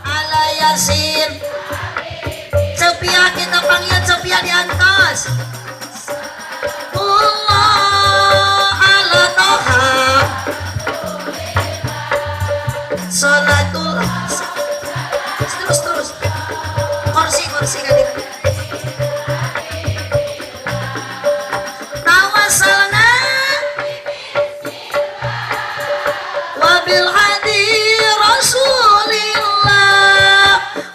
Ala Yasin. Cepia kita panggil Cepia di atas. Allah ala Toha. Salatul terus terus. Kursi kursi kan itu. Tawasalna wabil hadi Rasulillah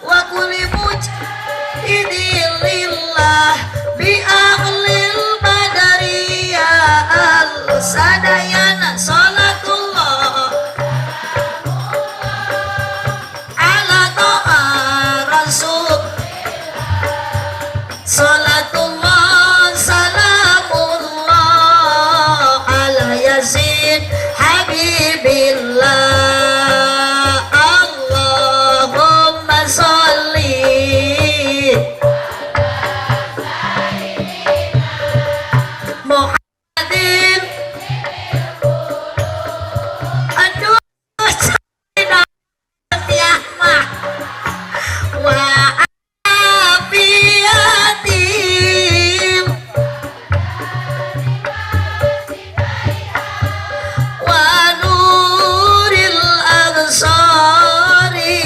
wa kulli mujtahidin lillah bi ahlil badariyah al sadayana salatullah ala ta'a rasul salatullah salamullah ala yazid habibillah. Allahumma sholli Muhammadin. Aduh, mah wa afiyatin wa nuril absari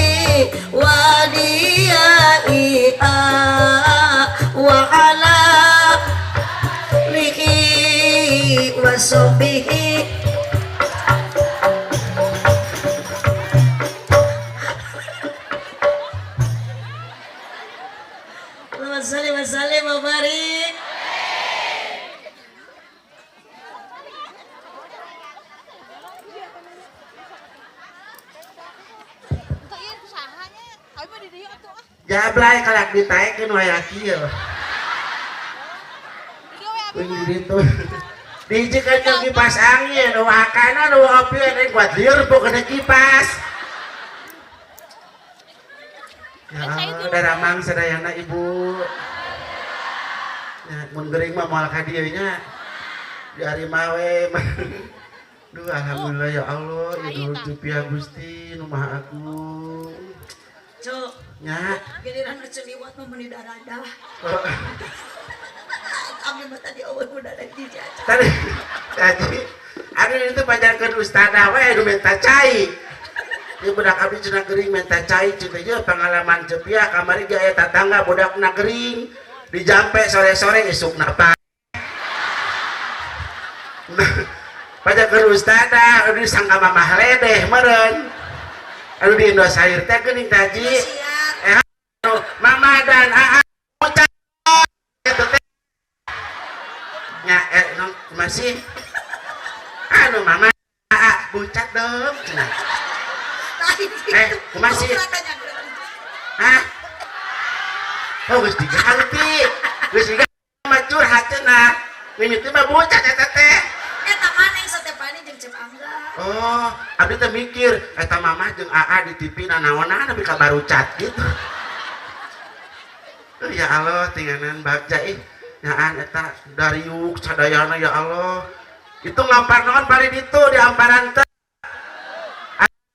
wa diyaiha wa ala alihi wa sahbihi. Allahumma sholli wa sallim wa barik. Jablay kalak ditaekeun waya kieu. Di ditu. Dijikan jeung kipas angin, wakana nu opieun euy kuat lieur pokona kipas. Ya Allah, daramang sadayana ibu. Ya, mun gering mah moal ka dieu nya. Di ari mah we. Duh, alhamdulillah ya Allah, ieu Gusti Gusti nu Maha Agung. Cuk, Nya. Giliran nu celiwat mah meuni darada. Abdi mah tadi eueuh udah ada di aja. Tadi tadi anu itu pajarkeun ustazah we nu minta cai. Ieu budak abdi cenah gering minta cai cenah ieu pengalaman cepia kamari ge aya tatangga budakna gering dijampe sore-sore isukna pa. Pajarkeun ustazah anu disangka mamah ledeh meureun. Anu di Indosair teh geuning taji. Siap. Mama dan aa ucap itu teh nya masih anu mama aa bucat dong cenah. Kumaha sih? Hah? Oh, geus diganti. Geus diganti mah curhat cenah. Mimiti mah bucat eta teh. Eta mana yang Stefani jeung Cep Angga. Oh, abdi teh mikir eta mama jeung aa di TV nanaonan abi ka barucat gitu. Oh, ya Allah, tinggalan bagja ih. Nyaan eta dariuk sadayana ya Allah. Itu ngampar naon bari ditu di amparan teh.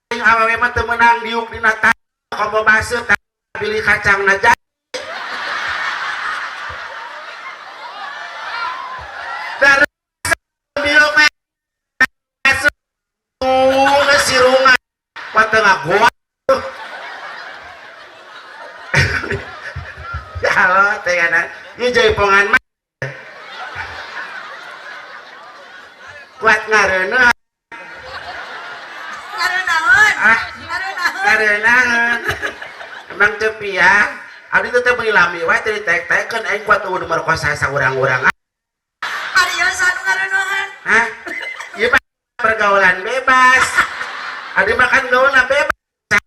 Aing awewe mah teu meunang diuk dina tanah komo baseuh bilih kacangna jadi. Dari diuk mah asuh sirungan tengah goa. Ya Allah, teh ieu jaipongan mah kuat ngareuneuh. Ngareunaheun. Ah, Ngareunaheun. Ngareuneuh. Emang teu ya. Abdi teh meuli lami wae teh ditek-tekeun aing kuat eueuh nu merkosa saurang-urang. Ariosa nu ngareunaheun. Hah? Ieu mah pergaulan bebas. Abdi mah kan gaulna bebas.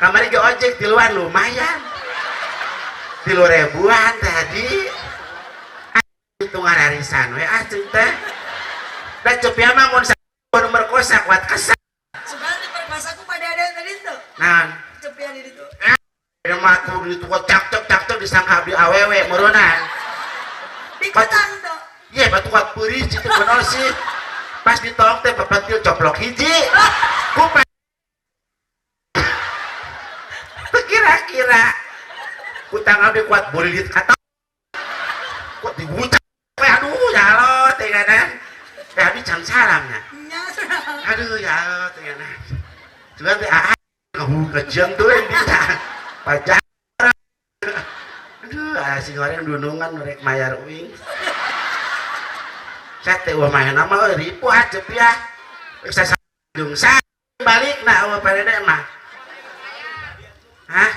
Kamari ge ojek tiluan lumayan. 3 ribuan tadi. Itu ngararisan we ah cing teh. Da cepia mah mun nu merkosa kuat kesal. Sugan diperkosa ku pada ada yang tadi tuh. Nah, Cepia di ditu. ieu mah tuh gitu cak cak cak cak disangka abdi awewe meureunnan. Di kutang tuh. Ye batu kuat peuris itu bener sih. Pas ditolong teh pepentil coplok hiji. Kupa. Kira-kira kutang abdi kuat burilit kata. Kuat digucap. Aduh ya Allah teh kan. Eh abdi can salamnya. Aduh ya Allah teh kan. Cuman teh ah ngejeng tuh yang bisa. Pajak. Aduh, sing goreng dunungan rek mayar uing. Saya teh wah main nama ribu aja ya. Bisa sajung sa balik na eueuh parede mah. Hah?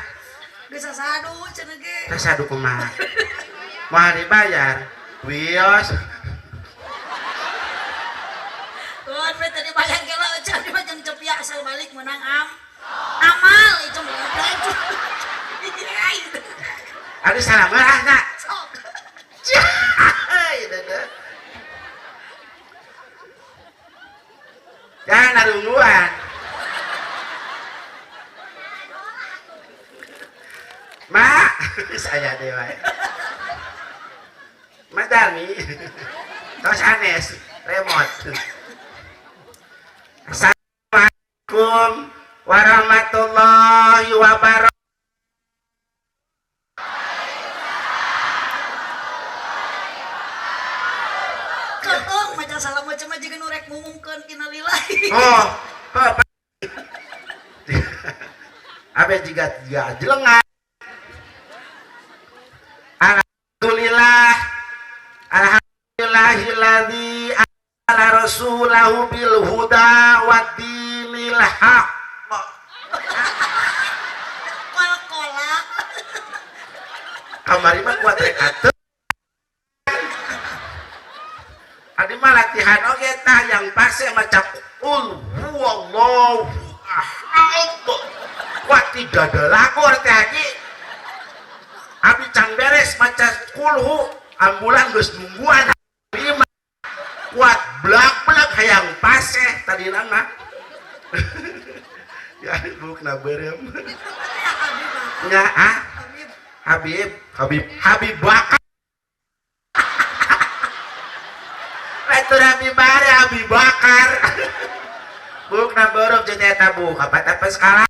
Bisa sadu cenah ge. Teh sadu kumaha? Moal dibayar. Wios. Tuan we tadi bayang kela eueuh di mah jeung cepia asal balik menang am. Amal itu mah. Aduh salam ah na. Sok. Jangan narungguan. Mak, saya dewa. Mak Darmi, terus Anes, remote. Assalamualaikum warahmatullahi wabarakatuh. Keung maca salam macam aja nu rek ngumumkeun innalillahi. Oh, Bapak. Abe juga jelengan. Alhamdulillah. Alhamdulillahilladzi ala rasulahu bil huda wa dinil haq. Kol-kola. Kamari mah kuat rek atuh. Adi mah latihan oge tah yang pasti maca qul huwallahu ahad. Kuat tidak ada lagu teh haji. Abi can beres maca kulhu ambulan geus nungguan lima kuat blak-blak hayang paseh tadi nama. Ya bukna beureum. Nya ah Habib Habib Habib Bakar. Latur Habib Bare Habib Bakar. Bukna beureum jeung eta buk apa tapes kalah.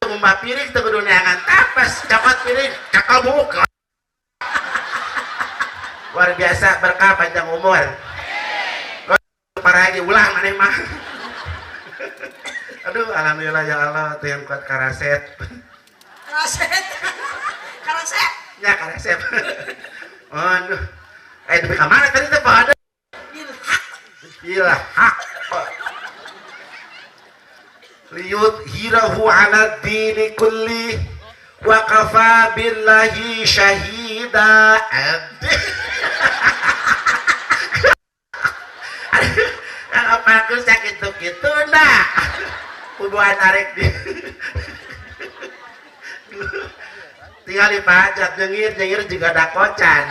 Ngumbah piring teu kudu neangan tapes, cokot piring cakal buk. Luar biasa berkah panjang umur. Para lagi ulah maneh mah. Aduh alhamdulillah ya Allah teu yang kuat karaset. Karaset. Karaset. Ya karaset. Aduh. Tapi ka mana tadi teh Pak? Bil haq. Bil haq. Liyudhhirahu 'ala dini kulli wa kafa billahi syahida. Apa aku sakit gitu nah. Hubungan arek di tinggal dipajak jengir-jengir juga ada kocan.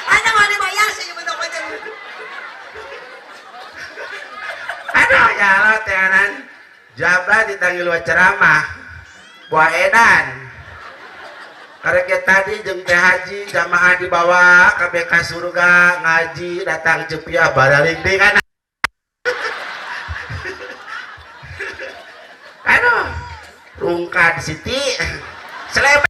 Ana mau dibayar sih bentuk kocan. Aduh ya Allah teanan jabat ditanggil wa ceramah buah edan. Karek tadi jeung teh haji jamaah dibawa ke BK surga ngaji datang cepiah baraling deui kan. Aduh rungkad Siti selebet.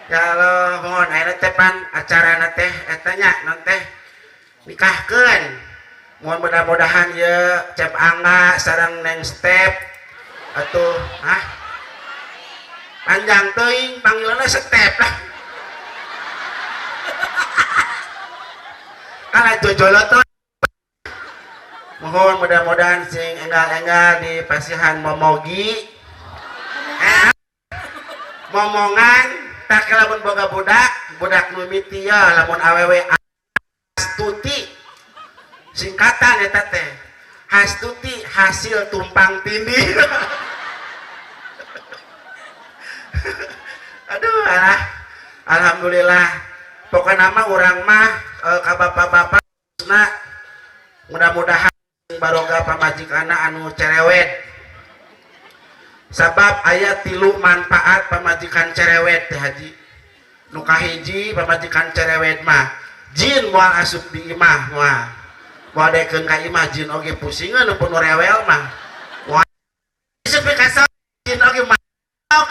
Ya Allah mohon ayeuna teh pan acarana teh eta nya non teh nikahkeun. Mohon mudah-mudahan ye Cep Angga sareng Neng Step atuh hah panjang teuing panggilanna Step lah. Kalah jojoloto. Mohon mudah-mudahan sing enggal-enggal di pasihan momogi. Momongan tak lamun boga budak, budak nu miti ya lamun awewe Hastuti. Singkatan eta teh. Hastuti hasil tumpang tindih. Aduh alah. Alhamdulillah. Pokokna mah urang mah ka bapak-bapak na mudah-mudahan baroga pamajikanna anu cerewet. Sabab aya 3 manfaat pamajikan cerewet teh haji. Nu kahiji pamajikan cerewet mah jin moal asup di imah moal. Moal daekeun ka imah jin oge pusingeun nu pun rewel mah. Moal asup ka jin oge mah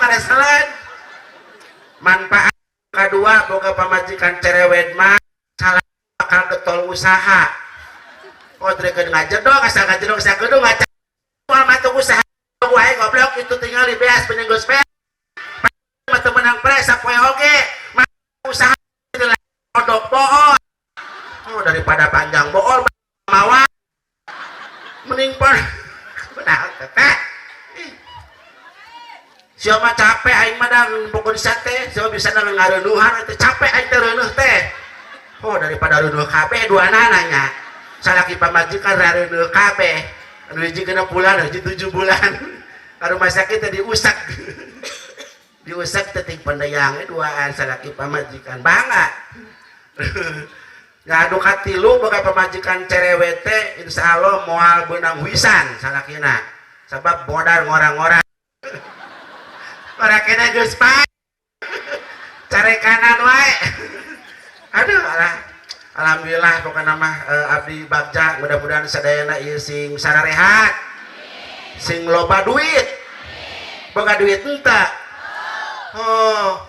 kareselan. Manfaat kadua boga pamajikan cerewet mah salah bakal getol usaha. Oh drekeun ngajedog asal ngajedog sakedung ngaca moal matuk usaha wae goblok itu tinggal di beas penenggus beas. Mah teu meunang pres sapoe oge mah usaha kodok bool. Oh daripada panjang bool mawa mending pon benar teh. Siapa capek aing mah dang pokok di sate, siapa bisa nang ngareunuhan teh capek aing teh reunuh teh. Oh daripada reunuh kabeh duanana nya. Salaki pamajikan rareunuh kabeh. Anu hiji 6 bulan, hiji 7 bulan. Ka rumah sakit teh diusak. Diusak teh ting pendayang duaan salaki pamajikan bangga. Ngadu katilu boga pamajikan cerewet teh insyaallah moal beunang huisan salakina. Sabab modar ngorang-ngorang. Orang kena geus pae. Carekanan wae. Aduh alah. Alhamdulillah pokona mah abdi bagja mudah-mudahan sadayana ieu sing sararehat. Sing loba duit. Boga duit henteu. Oh.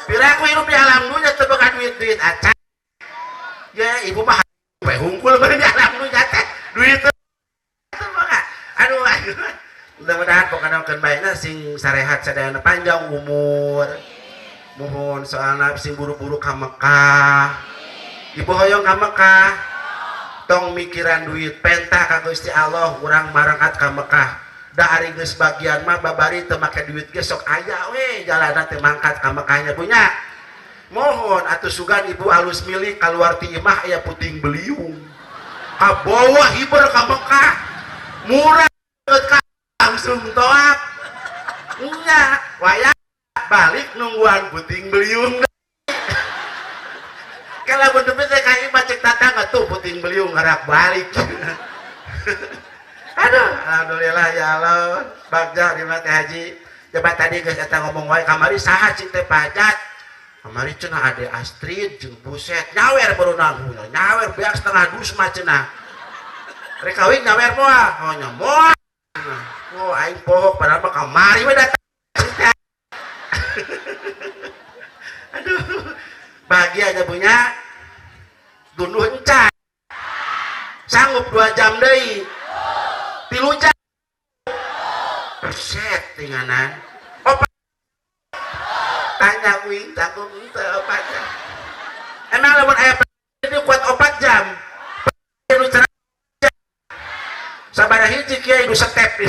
Piraku hirup di alam dunya teu boga duit-duit acan. Ya ibu mah we hungkul beureum di alam dunya teh. Duit teu boga. Aduh aduh. Mudah-mudahan pokoknya keun baena sing sarehat sadayana panjang umur. Mohon soalna sing buru-buru ka Mekah. Ibu hoyong ka Mekah. Tong mikiran duit pentah ka Gusti Allah urang marangkat ka Mekah. Da ari geus bagian mah babari teu make duit ge sok aya we jalanna teh mangkat ka Mekahnya punya. Mohon atuh sugan ibu alus milik kaluar ti imah aya puting beliung. Kabawa hiber ka Mekah. Murah ka langsung toak. Nya, wayah balik nungguan puting beliung. Kalau bentuk teh ka imah cek tatangga tuh puting beliung ngarap balik. Aduh, alhamdulillah ya Allah. Bagja di mah teh haji. Coba tadi geus eta ngomong wae kamari saha cing teh pajat. Kamari cenah ade Astrid jeung buset nyawer baru nanggung nyawer beak setengah dus mah cenah. Rek kawin nyawer moal. Oh nya moal. Oh aing poho padahal mah kamari we datang. Aduh, bahagia aja punya tunduh encan. Sanggup 2 jam deui. 3 jam. Perset tinganan. Opat. Tanya uing tanggung henteu 4 jam. Emang lamun aya itu kuat 4 jam. Nu cerah sabaraha hiji kiai nu step.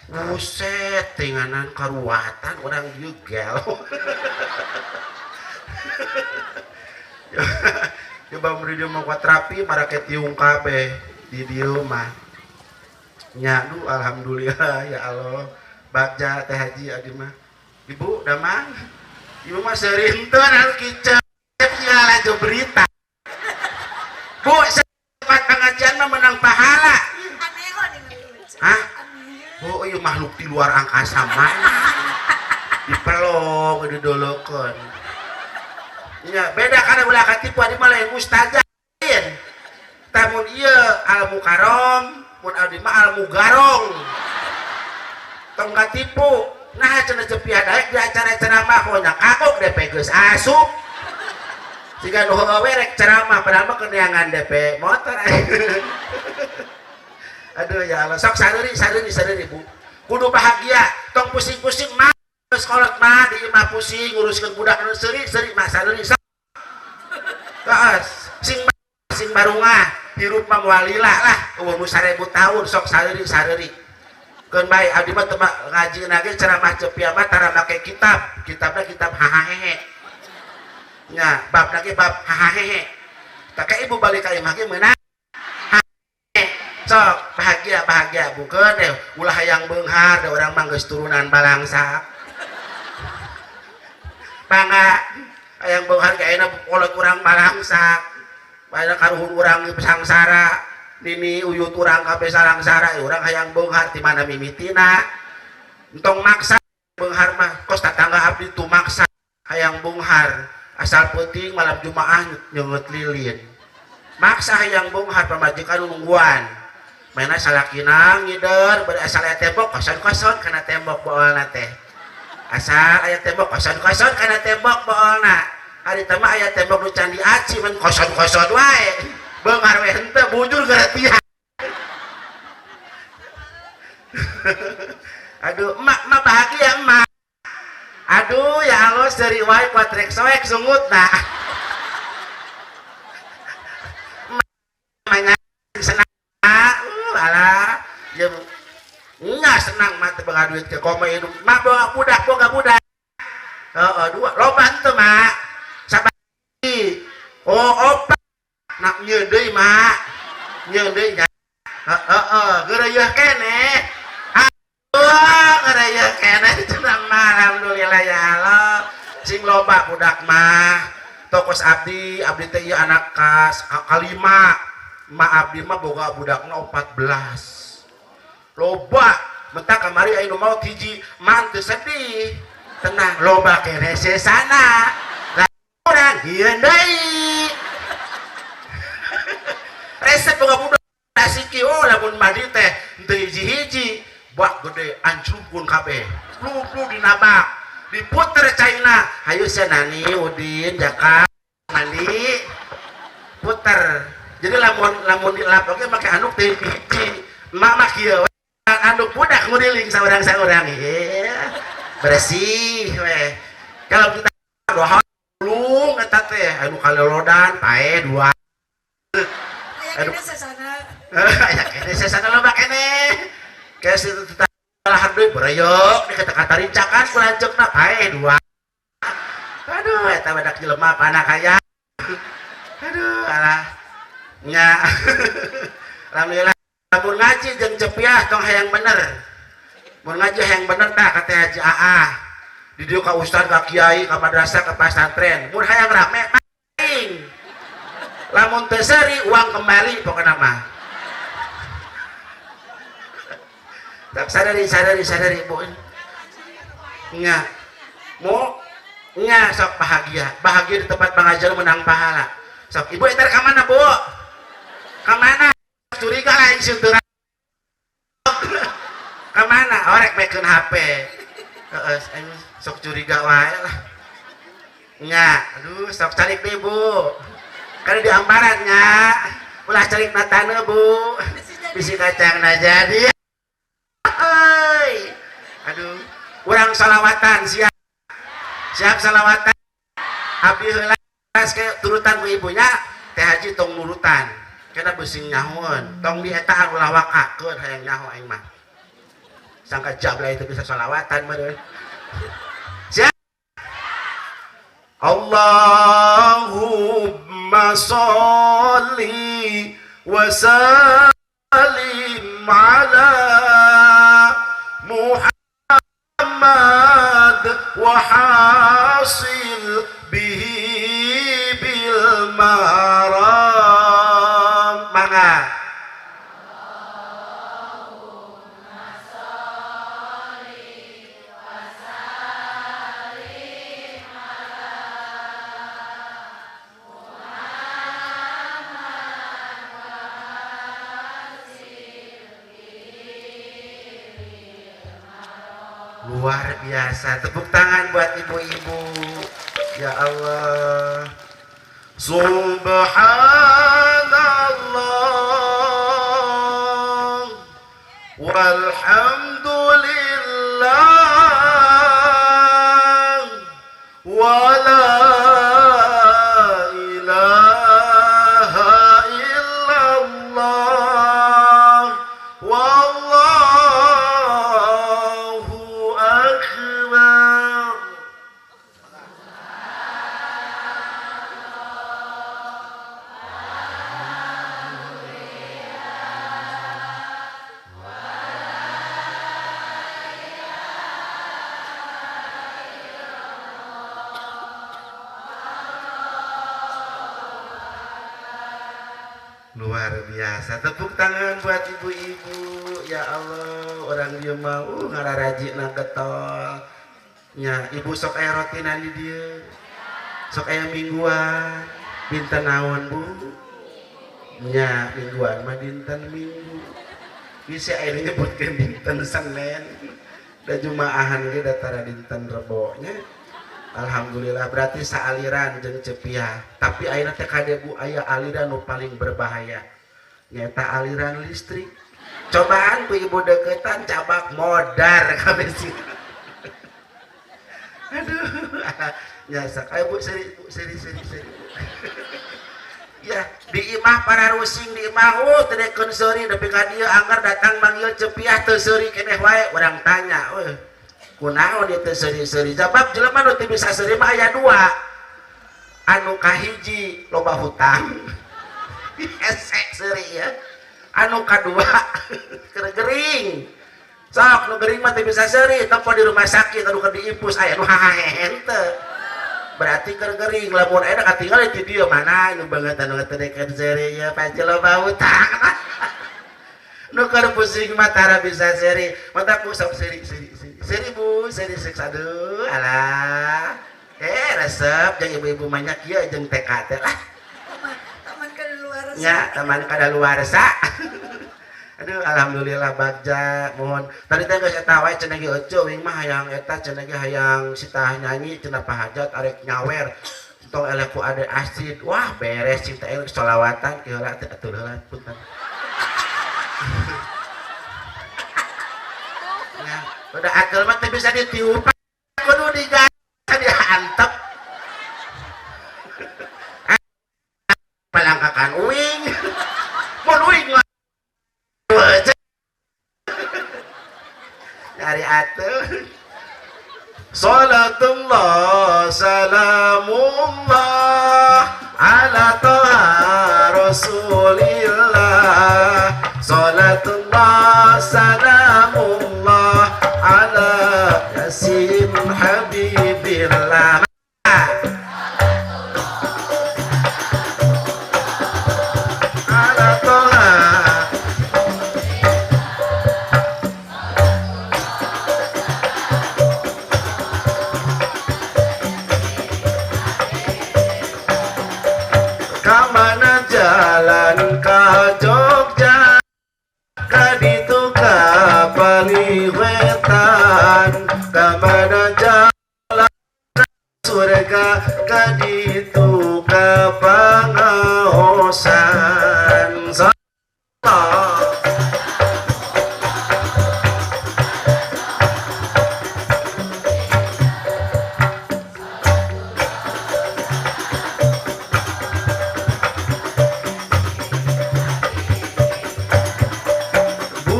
Buset tinganan karuatan orang dieu gel. Coba mun dieu mah kuat rapi marake tiung kabeh di dieu mah. Nya duh alhamdulillah ya Allah. Bagja teh haji adi mah. Ibu damang. Ibu mah seuring teu anu kicep segala laju berita. Bu, sempat pengajian mah menang pahala. Hah? Oh, iya makhluk di luar angkasa mah. Dipelong, didolokeun. Nya beda karena ulah katipu adi mah lain ustazah. Tamun ieu al mukarrom, mun abdi mah al mugarong. Tong katipu. Nah cenah cepiah daek di acara ceramah honya kagok DP geus asup. Siga nu heueuh we rek ceramah padahal mah keneangan DP motor. Aduh ya Allah, sok sareuri sareuri sareuri Bu. Kudu bahagia, tong pusing-pusing mah geus kolot mah di imah pusing nguruskeun budak nu seuri seuri mah sareuri sok. Heeh, sing sing barungah hirup mah moal lila lah umur 1000 tahun sok sareuri sareuri. Keun bae abdi mah teu ngaji ge ceramah cepiah mah tara make kitab, kitabna kitab hahahehe. Nya babna ge bab hahahehe. Tah ka ibu balik ka imah ge meunang. Sok bahagia bahagia bukeun deh ulah hayang beunghar da urang mah geus turunan balangsa. Bangga hayang beunghar ge ayeuna kolot urang balangsa. Banyak karuhun urang sangsara. Nini uyut urang kabeh sarangsara urang hayang beunghar ti mana mimitina. Entong maksa beunghar mah kos tatangga abdi tu maksa hayang beunghar asal peuting malam Jumaah nyeungeut lilin. Maksa hayang beunghar pamajikan nungguan. Mainna salakina ngider bari asal aya tembok koson-koson kana tembok boolna teh. Asal aya tembok koson-koson kana tembok boolna. Hari teh mah aya tembok nu can diaci mun koson-koson wae. Beunghar we henteu bujur garatian. Aduh, emak emak bahagia emak. Aduh, ya Allah seri wae kuatrek soek sungutna. Emak senang, alah, ya nya senang mah teu boga duit ke koma hidup. Mak boga budak, boga budak. Heeh, dua loba henteu mak. Sabari. Oh, opat. Nak nyeun deui mak. Nyeun deui nya. Heeh, geureuyeah keneh. Aduh, geureuyeah keneh cenah mah alhamdulillah ya Allah. Sing loba budak mah. Tokos abdi, abdi teh ieu anak kas kalima. Ma abdi mah boga budakna 14. Loba, mentah kamari aya nu maot hiji, mah teu sedih. Tenang, loba keneh sesana. Lah urang hieun deui. Resep boga budak asiki oh lamun mandi teh teu hiji-hiji, bak gede ancrungkeun kabeh. Lu dinabak, diputer caina. Hayu sia Nani, Udin, Jaka mandi. Puter. Jadi lamun lamun dilap oge make anduk teh hiji. Emak mah kieu we. Anduk budak nguriling saurang-saurang. Ieu bersih we. Kalau kita doa lung eta teh anu kalelodan pae dua. Aya Aduh. kene sesana. Aya kene sesana loba keneh. Kayak situ lahar deui bereyok di kata-kata rincakan ku lanceukna pae dua. Aduh eta badak jelema panah kaya. Aduh alah. Nya. Alhamdulillah lamun ngaji jeung cepiah tong hayang bener. Mun ngaji hayang bener tah ka Teh Haji AA. Di dieu ka ustad ka kiai ka madrasah ka pasantren. Mun hayang rame paing. Lamun teu seuri uang kembali pokona mah. Tak sadari sadari sadari ibu. Nya. Mo nya sok bahagia. Bahagia di tempat pengajian menang pahala. Sok ibu entar ka mana, Bu? Ka mana? Curiga lain seunteuran. Ka mana? Orek mekeun HP. Heeh, sok curiga wae lah. Nya, aduh sok calik deui, Bu. Kan di ambaran nya. Ulah calik na taneuh, Bu. Bisi kacangna jadi. Euy. Aduh, urang salawatan siap. Siap salawatan. Abdi heula ke turutan ku ibunya, Teh Haji tong nurutan. Kana beusi nyahoeun, tong dietaan ulah wakakeun hayang nyaho aing mah. Sangka jabla itu bisa salawatan meureun. Siap. Allahumma sholli wa sallim ala Muhammad wa hasil bihi bil maram. Mangga. Luar biasa, tepuk tangan buat ibu-ibu. Ya Allah. Subhanallah walhamdulillah wala ilaha illallah wallahu akbar. Luar biasa. Tepuk tangan buat ibu-ibu. Ya Allah, orang dia mau ngararajina getol. Nya, ibu sok aya rotinan di dieu. Sok aya mingguan. Dinten naon, Bu? Nya, mingguan mah dinten Minggu. Bisa aya nyebutkeun dinten Senin. Da jumaahan ge datara dinten Rebo nya. Alhamdulillah berarti saaliran jeung Cepiah. Tapi ayeuna teh kade Bu aya aliran nu paling berbahaya. Nyaeta aliran listrik. Cobaan ku ibu deketan cabak modar kabeh sih. Aduh, nyasak. Ayo Bu seri Bu seri seri seri. Ya, di imah para rusing di imah teu dekeun seuri nepi ka dieu anggar datang manggil Cepiah teu seuri keneh wae urang tanya euy. Kunaon ieu teu seuri-seuri? Sabab jelema nu teu bisa seuri mah aya dua. Anu kahiji loba hutang. Hese seuri ya. Anu kadua keur gering. Sok nu gering mah teu bisa seuri, tempo di rumah sakit anu keur diimpus aya nu hahahe henteu. Berarti keur gering lamun aya katinggal di dieu mana nu banget anu teu dekeun seuri ya pasti loba hutang. Nu keur pusing mah tara bisa seuri. Mata ku sok seuri seuri seuri. Seuri Bu, seuri seks aduh alah. Resep jeung ibu-ibu banyak ieu jeung TK teh lah. Taman kadaluarsa. Nya, taman kadaluarsa. Aduh, alhamdulillah bagja mohon. Tadi teh geus eta wae cenah ge euceu wing mah hayang eta cenah ge hayang sitah nyanyi cenah pahajat arek nyawer. Tong eleh ku ade Astrid. Wah, beres cing teh sholawatan ki heula teh atuh heula punten. Ya, udah akal mah teh bisa ditiup. Kudu digas diantep. Palangkakan uing. Mun uing mah nyari atuh. Salatullah salamullah ala toha rasulillah. Salatullah salamullah ala yasin habibillah. Ala toha. Kamana jalan ka Jogja, ka ditu ka Paliwetan. Kamana jalan surga, ka ditu ka Pangaosan.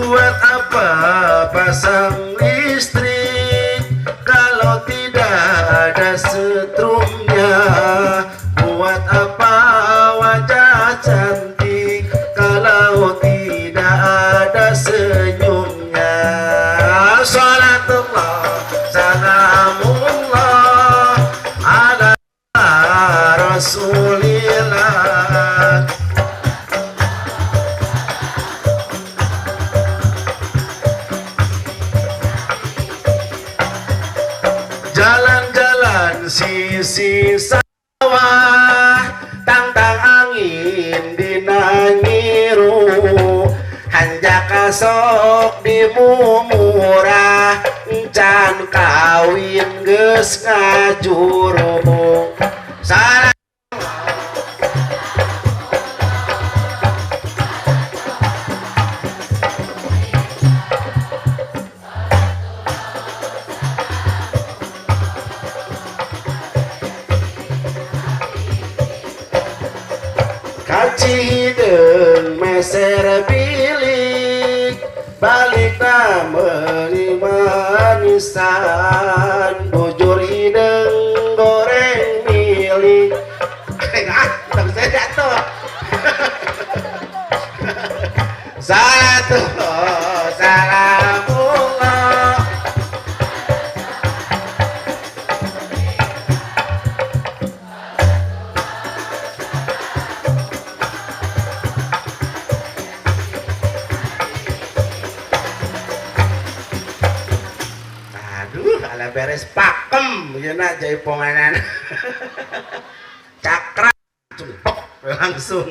Buat apa pasang listrik kalau tidak ada setrumnya? Buat apa wajah cantik kalau tidak ada senyumnya? Salatullah salamullah ala rasulillah. Jalan-jalan sisi sawah, tangtang angin dina nyiru, hanjaka sok dimumurah, encan kawin geus ngajuru. Salah. Kacihideung meser bilik, balikna meuli manisan, bujur hideung goreng milik. Ah, tak bisa jatuh. Salatullah salamullah. Aduh, ala beres pakem yeuna jaiponganan. Cakra cempok langsung.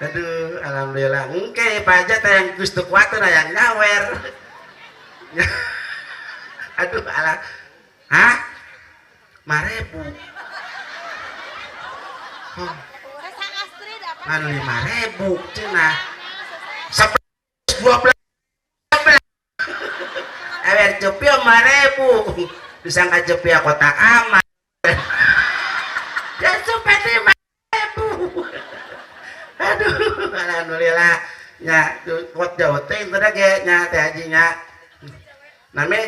Aduh, alhamdulillah. Engke Pak Haji teh yang geus teu kuat teh yang nyawer. Aduh, ala. Hah? 5.000. Oh. Anu 5.000 cenah. 11 12. Ewer cepia 5.000. Disangka cepia kotak amal. Ya sampai 5.000. Aduh, alhamdulillah. Nya kuat jauh teh teh ge nya teh haji nya. Name.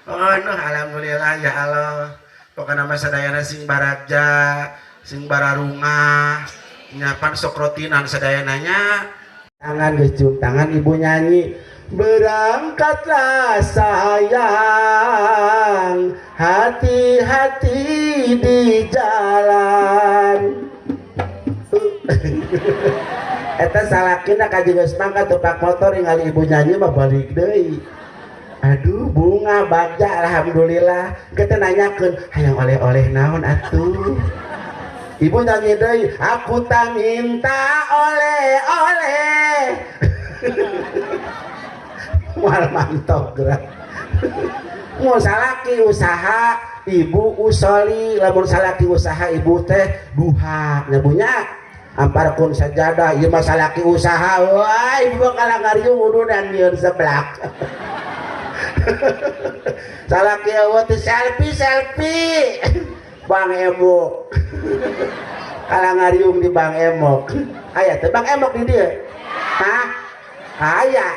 Oh, no, alhamdulillah ya Allah. Pokokna mah sadayana sing baragja, sing bararungah, nya pan sok rotinan sadayana nya. Tangan geus cium tangan ibu nyanyi. Berangkatlah sayang, hati-hati di jalan. Eta salakina ka geus mangkat tupak motor ningali ibu nyanyi mah balik deui. Aduh, bunga bagja alhamdulillah. Kita nanyakeun hayang oleh-oleh naon atuh. Ibu nyanyi deui, aku tak minta oleh-oleh. Moal mantok gerak. Mau salaki usaha, ibu usoli, lamun salaki usaha ibu teh duha nya bunya. Ampar kun sajadah, ieu mah salaki usaha, wah ibu bakal ngariung udunan nyieun seblak. Salaki eueuh teh selfie selfie. Bang Emok. Kalah ngariung di Bang Emok. Aya teh Bang Emok di dieu? Hah? Aya.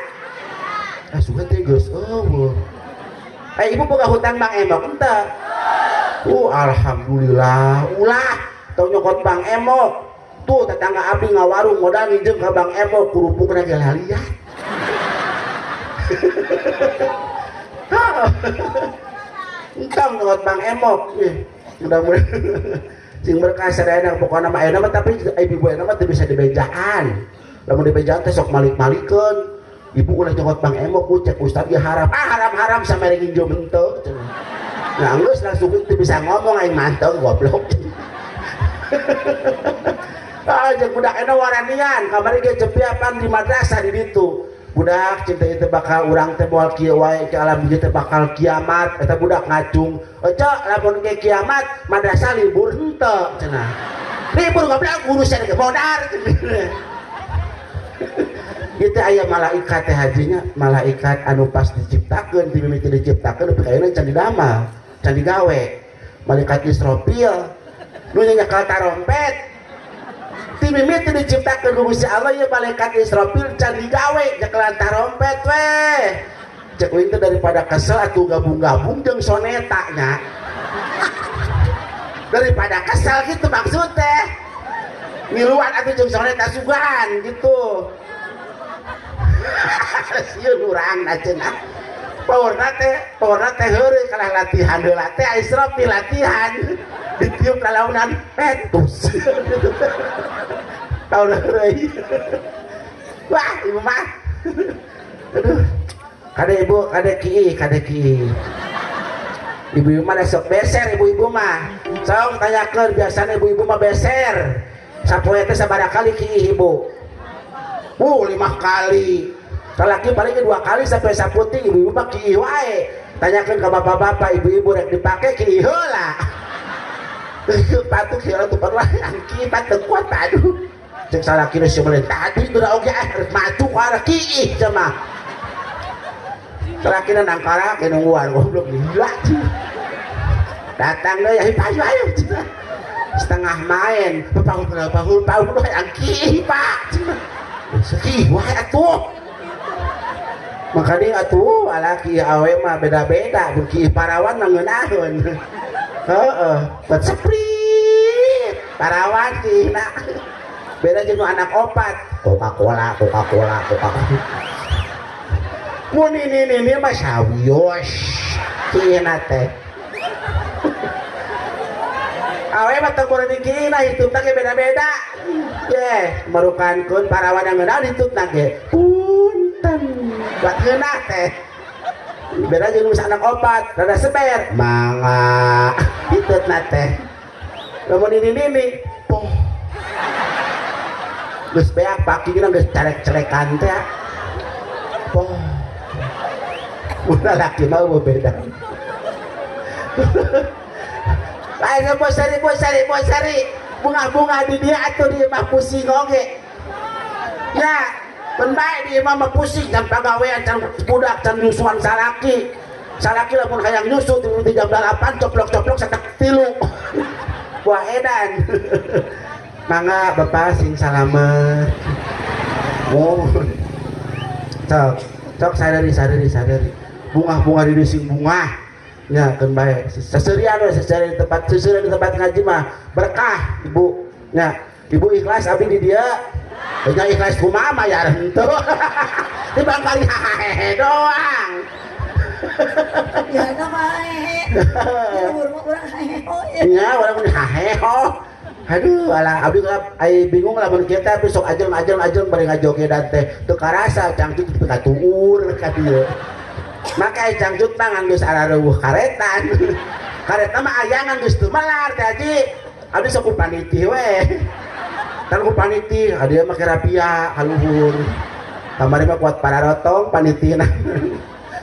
Ah sugan teh geus eueuh. Ibu boga hutang Bang Emok henteu? Alhamdulillah. Ulah tong nyokot Bang Emok. Tuh tetangga abdi ngawarung modal nginjem ka Bang Emok kerupukna ge laliat. Entong nyokot Bang Emok. Ih, mudah-mudahan sing berkah sadayana pokona mah ayeuna mah tapi ibu ayeuna mah teu bisa dibejaan. Lamun dibejaan teh sok malik-malikeun. Ibu ulah nyokot Bang Emok ku cek ustad ge haram. Ah haram-haram samere nginjem henteu cenah. Nah geus langsung teu bisa ngomong aing manteu goblok. Ah jeung budak eta waranian kamari ge cepiapan di madrasah di ditu. Budak cinta itu bakal urang teh moal kieu wae ke alam ieu teh bakal kiamat. Eta budak ngacung. Ece lamun ge kiamat madrasah libur henteu cenah. Libur goblok urusan ge modar. Itu aya malaikat teh hajinya, malaikat anu pas diciptakeun ti mimiti diciptakeun nepi ka ayeuna can didamal, can digawe. Malaikat Israfil nu nyekel tarompet. Ti mimiti diciptakeun ku Gusti Allah ieu malaikat Israfil can digawe nyekelan tarompet we. Cek uing teh daripada kesel atuh gabung-gabung jeung soneta nya. Daripada kesel gitu maksud teh. Ngiluan atuh jeung soneta sugan gitu. Sieun urang na cenah. Powerna teh heureuy kalah latihan heula teh Israfil latihan. Ditiup lalaunan petus. Tahun heureuy. Wah, ibu mah. Aduh. Kade ibu, kade kiih, kade kiih. Ibu-ibu mah sok beser ibu-ibu mah. Sok tanyakeun biasana ibu-ibu mah beser. Sapoe teh sabaraha kali kiih ibu? 5 kali. Salaki paling 2 kali sampai saputing ibu-ibu mah kiih wae. Tanyakeun ka bapak-bapak, ibu-ibu rek dipake kiih heula. Patuh kieu tuh perlu kiih teu kuat aduh. Cek salaki nu sieun tadi geura oge ah rek maju ka arah kiih cenah. Salaki na nangkara ke nungguan goblok gila. Datang deui ayo ayo ayo. Setengah main, pahul pahul pahul hayang kiih Pak. Kiih wae atuh. Makanya atuh ala kiih awe mah beda-beda, mun kiih parawan mah ngeunaheun. Heeh, bet seprit. Parawan kiihna. Beda jeung anak opat, Coca-Cola, Coca-Cola, Coca-Cola. Mun ini mah sawios kiihna teh. Awe mah teu kudu dikiihna hitungna ge beda-beda. Ye, merukankeun parawan yang ngeunah ditutna ge. Punten. Buat ngeunah teh. Beda jeung nu anak opat, rada seber. Mangga hitutna teh. Lamun nini-nini, poh. Geus beak pakingna geus carek-carekan teh. Poh. Mun lalaki mah beda. Lain bosari bosari bosari bunga-bunga di dia atuh di imah pusing oge. Ya, ben bae di imah mah pusing can pagawean can budak can nyusuan salaki. Salaki lamun hayang nyusu ti jam 8 coplok-coplok satak tilu. Wah edan. Mangga bapak sing salamet. Oh. Cok, cok sadari sadari sadari. Bunga-bunga di sing bunga. Ya keun bae. Seserian we seserian di tempat seserian di tempat ngaji mah berkah ibu. Ya, ibu ikhlas abdi di dieu. Nya ikhlas kumaha mah ya henteu. Di bangkali hahehe doang. Ya na mah hahehe. Luhur mah urang haheho ya. Nya urang mah haheho. Aduh, alah abdi ai bingung lamun kieu teh besok ajeng-ajeng-ajeng bari ngajogedan teh teu karasa cangcut teu katuur ka dieu. Maka cangcut mah ngan geus arareuweuh karetan. Kareta mah ayangan geus teu melar teh haji. Abdi sok ku panitih we. Kan ku panitih, hadiah mah kerapia kaluhur. Kamari mah kuat pararotong panitihna.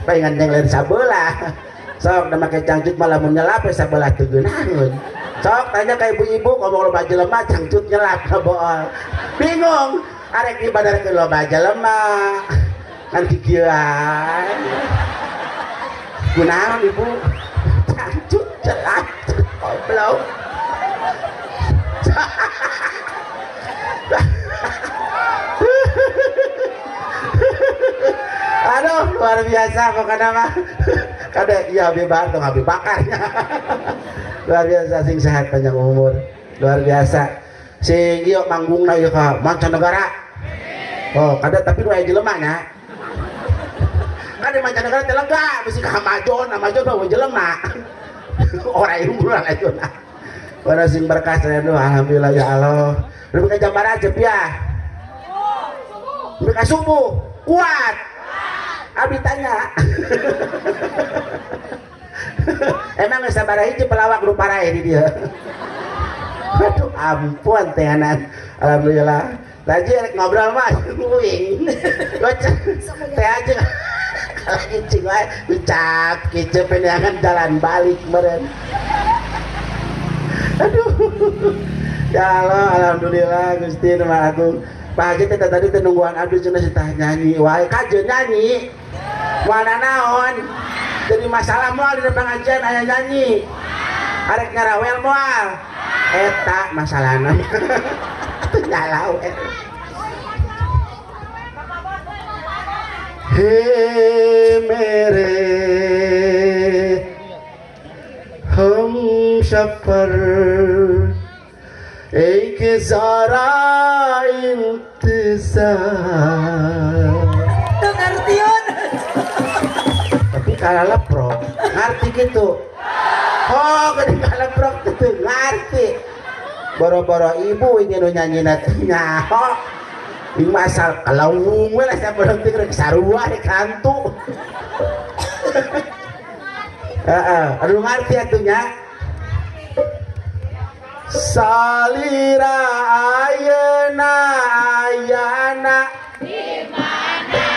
Paingan jeung lain sabelah. Sok da make cangcut mah lamun nyelap we sabelah teu geunaheun. Sok tanya ka ibu-ibu ngomong loba jelema cangcut nyelap ka bool. Bingung, arek dibadarkeun loba jelema. Kan kikieuan. Kunaon ibu? Cangcut celap goblok. Aduh, luar biasa pokoknya mah. Kada iya abi bar tong abi bakarnya. Luar biasa sing sehat panjang umur. Luar biasa. Sing ieu manggungna ieu ka mancanegara. Oh, kada tapi nu aya jelema nya. Kada mancanegara teh lega, bisi ka Amazon, Amazon mah jelema. Ora unggul ayeuna. Ora sing berkah aduh alhamdulillah ya Allah. Lebih ka jam baraha Cep ya? Lebih ka subuh. Kuat. Abi tanya. Emang geus sabaraha hiji pelawak nu paraeh di dieu. Aduh ampun tehanan. Alhamdulillah. Tadi rek ngobrol mah uing. Teh aja kalau cicing wae ucap kieu peneangan jalan balik meureun. Aduh. Ya Allah, alhamdulillah Gusti nu Maha Agung. Pak Haji teh tadi teh nungguan abdi cenah si tah nyanyi wae kajeun nyanyi. Moal naon? Jadi masalah moal di pengajian aya nyanyi. Arek ngarawel moal. Eta masalahna. Teu nyalau eta. He mere hum safar ek zara intizar. Teu ngartieun. Tapi kalah leprok ngarti gitu. Oh, gede kalah leprok teu ngarti. Boro-boro ibu ingin nu nyanyina teh nyaho. Ieu mah asal kalawung we lah sabeuleuh teh rek sarua rek hantu. Heeh, aduh ngarti atuh nya. Salira ayeuna ayana di mana?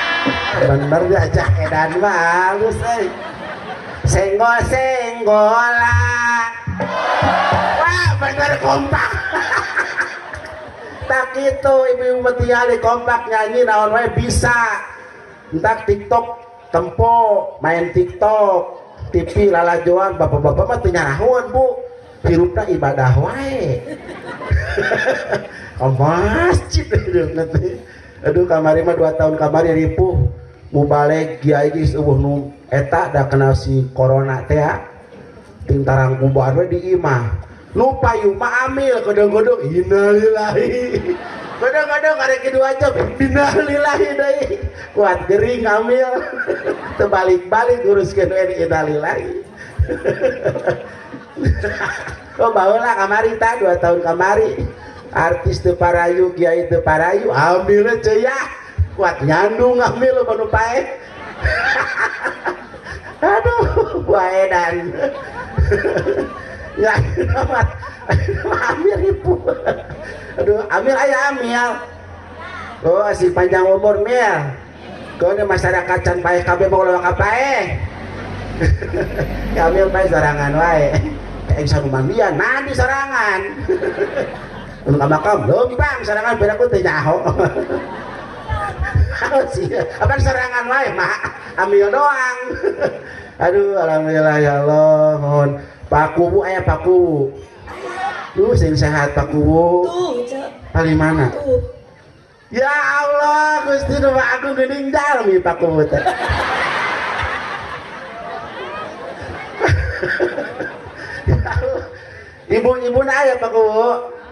Bener diajak edan mah halus euy. Senggol-senggolan. Wah, bener kompak. Tak itu ibu-ibu metiali kompak nyanyi naon wae bisa. Entak TikTok tempo, main TikTok, TV lalajoan bapak-bapak mah teu nyarahoan, Bu. Hirupna ibadah wae. Ka masjid hirupna teh. Aduh kamari mah 2 tahun kamari ripuh mubaleg kiai geus eueuh nu eta da kena si corona teh ya. Ting tarang kubar we di imah. Nu payu mah amil godong-godong innalillahi. Godong-godong arek 2 jam innalillahi deui. Kuat gering amil. Teu balik-balik nguruskeun we innalillahi. Oh baheula kamari tah 2 tahun kamari. Artis teu parayu, kiai teu parayu, amilna ceuya. Kuat nyandung amil loba nu paeh. wae dan. Ya Amir ribu. Aduh, Amir aya Amir. Oh, asih panjang umur Mil. Kau ni masyarakat can paeh kabeh mau lawa ka paeh. Amir paeh sorangan wae. Kayak bisa mandian, mandi sorangan. Untuk makam lempang sorangan beda ku teu nyaho. Apa sorangan wae mak Amil doang. Aduh, alhamdulillah ya Allah, mohon Pak Kuwu aya Pak Kuwu. Duh, sing sehat Pak Kuwu. Paling mana? Ya Allah, Gusti nu Agung geuning jalmi Pak Kuwu teh. Ya Allah. Ibu-ibu na aya Pak Kuwu.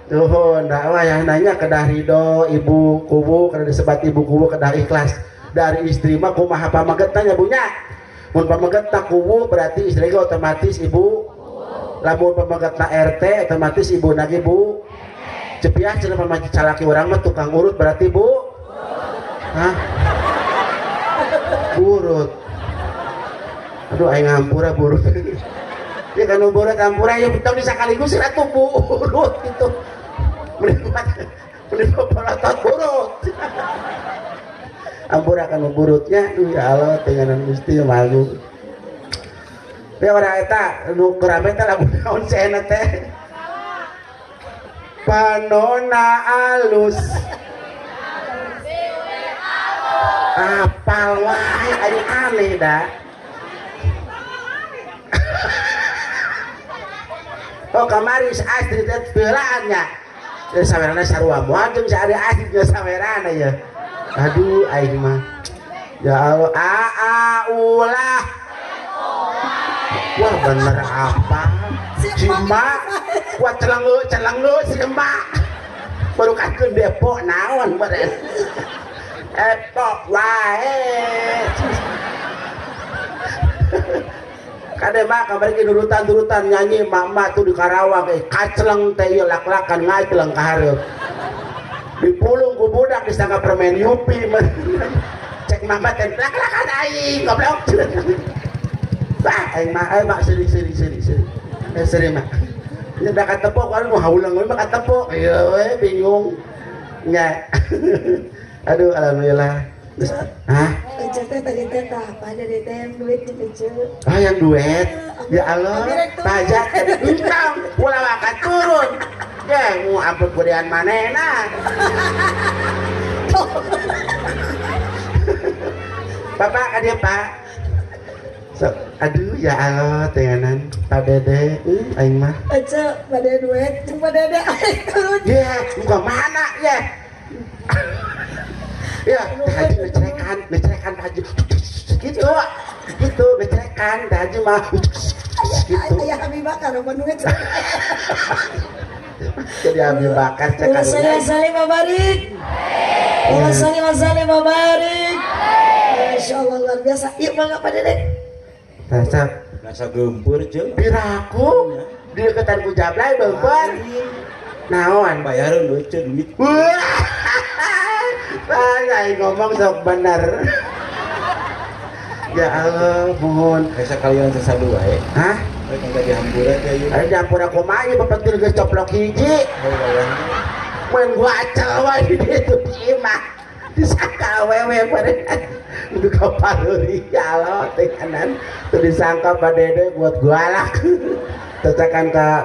Nuhun, dakwah yang nanya kedah ridho ibu kuwu karena disebat ibu kuwu kedah ikhlas. Dari istri mah kumaha pamagetna nya bunya. Mun pamagetna kuwu berarti istri otomatis ibu. Lamun pamagetna RT otomatis ibu nagi bu. Cepiah cenah pamaji calaki urang mah tukang urut berarti bu. Hah? Burut. Aduh aing ngampura burut. Ya kan burut ngampura ya betul bisa sekaligus ratu burut gitu. Mending polotot burut. Ampura kan burutnya. Duh ya Allah tenganan Gusti malu. Ya orang eta nu kerame teh lagu naon cenah teh. Panona alus. Apal wae aing aneh da. Oh kamari si Astrid teh beulaan nya. Sawerana sarua moal jeung si Ade Astrid jeung sawerana ya. Aduh aing mah. Ya Allah, aa ulah. Wah bener apa? Si emak, wah celengeu si emak. Baru kakeun Depok naon meureun. Epok wae. Kade mah kamari ge nurutan-nurutan nyanyi mak-mak tuh di Karawang kaceleng teh ieu lak-lakan ngaceleng ka hareup. Dipulung ku budak disangka permen Yupi. Cek mama teh lak-lakan aing goblok. Bah aing mah mak seri. Seri mah. Nya da katepok anu haulang we mah katepok. Ieu we bingung. Nya. Aduh alhamdulillah. Hah? Ece teh tadi teh apa dari teh yang duit Ece. Ah yang duit. Ya Allah, pajak entong ulah wakat turun. Ya mau ampun gedean manehna. Bapak ka dieu Pak. So, aduh ya Allah tenganan Pak Dede, aing mah. Ece bade duit jeung Pak Dede aing turun. Ya, muka mana ya? Ya, haji ngecerekan haji gitu, gitu ngecerekan haji mah gitu. Ayah Abi Bakar apa nu ngecerekan? Jadi Abi Bakar cekan. Salli wa barik. Salli wa sallim wa barik. Masya Allah luar biasa. Yuk mangga Pak Dede. Dasar rasa gempur jeung. Piraku di deketan ku jablay beubeun. Naon? Bayaran duit duit. Wah, ngomong sok bener. Ya Allah, mohon. Kayak sekalian sesadu wae. Hah? Rek engke dihampura teh ieu. Ayo dihampura kumaha ieu pepetil geus coplok hiji. Mun gua acel wae di ditu di imah. Disangka awewe meureun. Kudu ka paruri ya Allah teh kanan. Teu disangka Pak Dede buat galak. Tetekan ka